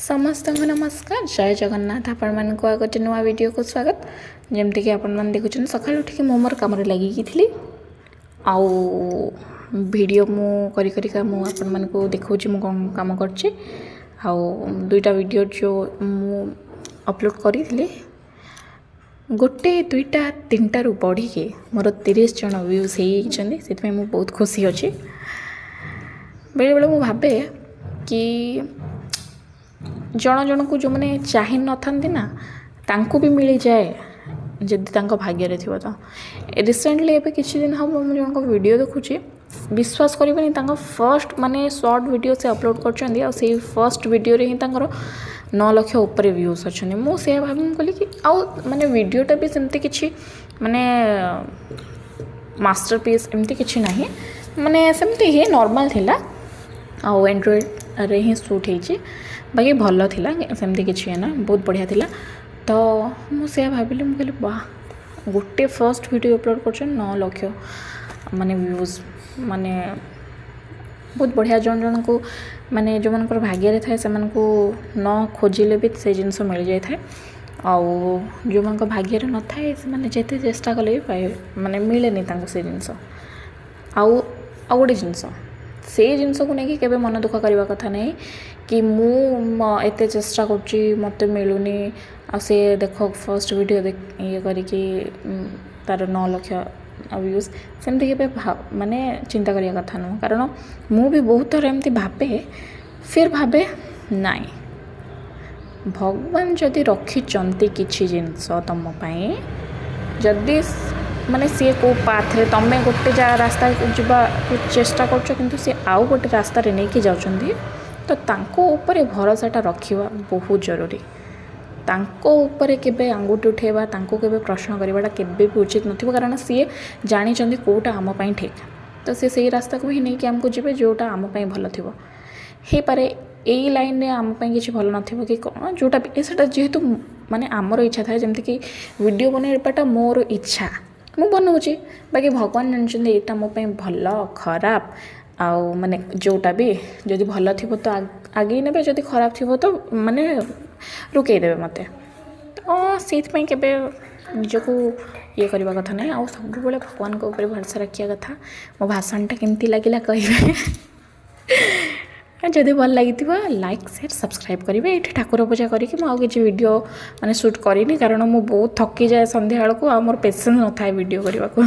ସମସ୍ତଙ୍କୁ ନମସ୍କାର, ଜୟ ଜଗନ୍ନାଥ। ଆପଣମାନଙ୍କୁ ଆଉ ଗୋଟେ ନୂଆ ଭିଡ଼ିଓକୁ ସ୍ୱାଗତ। ଯେମିତିକି ଆପଣମାନେ ଦେଖୁଛନ୍ତି, ସକାଳୁ ଉଠିକି ମୁଁ ମୋର କାମରେ ଲାଗିକି ଥିଲି ଆଉ ଭିଡ଼ିଓ ମୁଁ କରି କରିକା ମୁଁ ଆପଣମାନଙ୍କୁ ଦେଖାଉଛି ମୁଁ କ'ଣ କାମ କରୁଛି। ଆଉ ଦୁଇଟା ଭିଡ଼ିଓ ଯେଉଁ ମୁଁ ଅପଲୋଡ଼ କରିଥିଲି, ଗୋଟେ, ଦୁଇଟା, ତିନିଟାରୁ ବଢ଼ିକି ମୋର 30 ଜଣ ଭ୍ୟୁଜ୍ ହେଇଯାଇଛନ୍ତି। ସେଥିପାଇଁ ମୁଁ ବହୁତ ଖୁସି ଅଛି। ବେଳେବେଳେ ମୁଁ ଭାବେ କି ଜଣ ଜଣଙ୍କୁ ଯେଉଁମାନେ ଚାହିଁ ନଥାନ୍ତି ନା, ତାଙ୍କୁ ବି ମିଳିଯାଏ ଯଦି ତାଙ୍କ ଭାଗ୍ୟରେ ଥିବ। ତ ରିସେଣ୍ଟଲି ଏବେ କିଛି ଦିନ ହେବ ମୁଁ ଜଣଙ୍କ ଭିଡ଼ିଓ ଦେଖୁଛି। ବିଶ୍ୱାସ କରିବେନି, ତାଙ୍କ ଫର୍ଷ୍ଟ ମାନେ ସର୍ଟ ଭିଡ଼ିଓ ସେ ଅପଲୋଡ଼ କରିଛନ୍ତି ଆଉ ସେଇ ଫର୍ଷ୍ଟ ଭିଡ଼ିଓରେ ହିଁ ତାଙ୍କର 9 ଲକ୍ଷ ଉପରେ ଭ୍ୟୁଜ୍ ଅଛନ୍ତି। ମୁଁ ସେଇଆ ଭାବି ମୁଁ କହିଲି କି ଆଉ ମାନେ ଭିଡ଼ିଓଟା ବି ସେମିତି କିଛି ମାନେ ମାଷ୍ଟର ପିସ୍ ଏମିତି କିଛି ନାହିଁ, ମାନେ ସେମିତି ହିଁ ନର୍ମାଲ୍ ଥିଲା ଆଉ ଆଣ୍ଡ୍ରଏଡ଼୍ରେ ହିଁ ସୁଟ୍ ହେଇଛି। ବାକି ଭଲ ଥିଲା, ସେମିତି କିଛି ନା, ବହୁତ ବଢ଼ିଆ ଥିଲା। ତ ମୁଁ ସେଇଆ ଭାବିଲି, ମୁଁ କହିଲି, ବାଃ, ଗୋଟେ ଫର୍ଷ୍ଟ ଭିଡ଼ିଓ ଅପଲୋଡ଼ କରୁଛନ୍ତି, 9 ଲକ୍ଷ ମାନେ ଭ୍ୟୁଜ୍, ମାନେ ବହୁତ ବଢ଼ିଆ। ଜଣ ଜଣଙ୍କୁ ମାନେ ଯେଉଁମାନଙ୍କର ଭାଗ୍ୟରେ ଥାଏ, ସେମାନଙ୍କୁ ନ ଖୋଜିଲେ ବି ସେ ଜିନିଷ ମିଳିଯାଇଥାଏ ଆଉ ଯେଉଁମାନଙ୍କ ଭାଗ୍ୟରେ ନଥାଏ, ସେମାନେ ଯେତେ ଚେଷ୍ଟା କଲେ ବି ପାଇ ମାନେ ମିଳେନି ତାଙ୍କୁ ସେ ଜିନିଷ। ଆଉ ଆଉ ଗୋଟେ ଜିନିଷ, ସେଇ ଜିନିଷକୁ ନେଇକି କେବେ ମନ ଦୁଃଖ କରିବା କଥା ନାହିଁ କି ମୁଁ ଏତେ ଚେଷ୍ଟା କରୁଛି, ମୋତେ ମିଳୁନି, ଆଉ ସେ ଦେଖ ଫର୍ଷ୍ଟ ଭିଡ଼ିଓ ଇଏ କରିକି ତା'ର 9 ଲକ୍ଷ ଭ୍ୟୁଜ୍। ସେମିତି କେବେ ମାନେ ଚିନ୍ତା କରିବା କଥା ନୁହଁ। କାରଣ ମୁଁ ବି ବହୁତ ଥର ଏମିତି ଭାବେ, ଫିର୍ ଭାବେ, ନାଇଁ, ଭଗବାନ ଯଦି ରଖିଛନ୍ତି କିଛି ଜିନିଷ ତୁମ ପାଇଁ, ଯଦି ମାନେ ସିଏ କେଉଁ ପାଥରେ ତୁମେ ଗୋଟେ ଜାଗା ରାସ୍ତା ଯିବାକୁ ଚେଷ୍ଟା କରୁଛ, କିନ୍ତୁ ସିଏ ଆଉ ଗୋଟେ ରାସ୍ତାରେ ନେଇକି ଯାଉଛନ୍ତି, ତ ତାଙ୍କ ଉପରେ ଭରସାଟା ରଖିବା ବହୁତ ଜରୁରୀ। ତାଙ୍କ ଉପରେ କେବେ ଆଙ୍ଗୁଠି ଉଠେଇବା, ତାଙ୍କୁ କେବେ ପ୍ରଶ୍ନ କରିବାଟା କେବେ ବି ଉଚିତ ନଥିବ। କାରଣ ସିଏ ଜାଣିଛନ୍ତି କେଉଁଟା ଆମ ପାଇଁ ଠିକ୍, ତ ସେ ସେଇ ରାସ୍ତାକୁ ହିଁ ନେଇକି ଆମକୁ ଯିବେ ଯେଉଁଟା ଆମ ପାଇଁ ଭଲ ଥିବ। ହେଇପାରେ ଏଇ ଲାଇନ୍ରେ ଆମ ପାଇଁ କିଛି ଭଲ ନଥିବ କି କ'ଣ, ଯେଉଁଟା ବି ସେଇଟା ଯେହେତୁ ମାନେ ଆମର ଇଚ୍ଛା ଥାଏ। ଯେମିତିକି ଭିଡ଼ିଓ ବନେଇବାଟା ମୋର ଇଚ୍ଛା, ମୁଁ ବନଉଛି। ବାକି ଭଗବାନ ଜାଣିଛନ୍ତି ଏଇଟା ମୋ ପାଇଁ ଭଲ, ଖରାପ। ଆଉ ମାନେ ଯେଉଁଟା ବି ଯଦି ଭଲ ଥିବ ତ ଆଗେଇ ନେବେ, ଯଦି ଖରାପ ଥିବ ତ ମାନେ ରୋକେଇ ଦେବେ ମୋତେ। ତ ସେଇଥିପାଇଁ କେବେ ନିଜକୁ ଇଏ କରିବା କଥା ନାହିଁ ଆଉ ସବୁବେଳେ ଭଗବାନଙ୍କ ଉପରେ ଭରସା ରଖିବା କଥା। ମୋ ଭାଷଣଟା କେମିତି ଲାଗିଲା କହିବେ। ଯଦି ଭଲ ଲାଗିଥିବ, ଲାଇକ୍, ସେୟାର, ସବସ୍କ୍ରାଇବ୍ କରିବେ। ଏଇଠି ଠାକୁର ପୂଜା କରିକି ମୁଁ ଆଉ କିଛି ଭିଡ଼ିଓ ମାନେ ସୁଟ୍ କରିନି, କାରଣ ମୁଁ ବହୁତ ଥକିଯାଏ ସନ୍ଧ୍ୟାବେଳକୁ ଆଉ ମୋର ପେସେନ୍ସ ନଥାଏ ଭିଡ଼ିଓ କରିବାକୁ।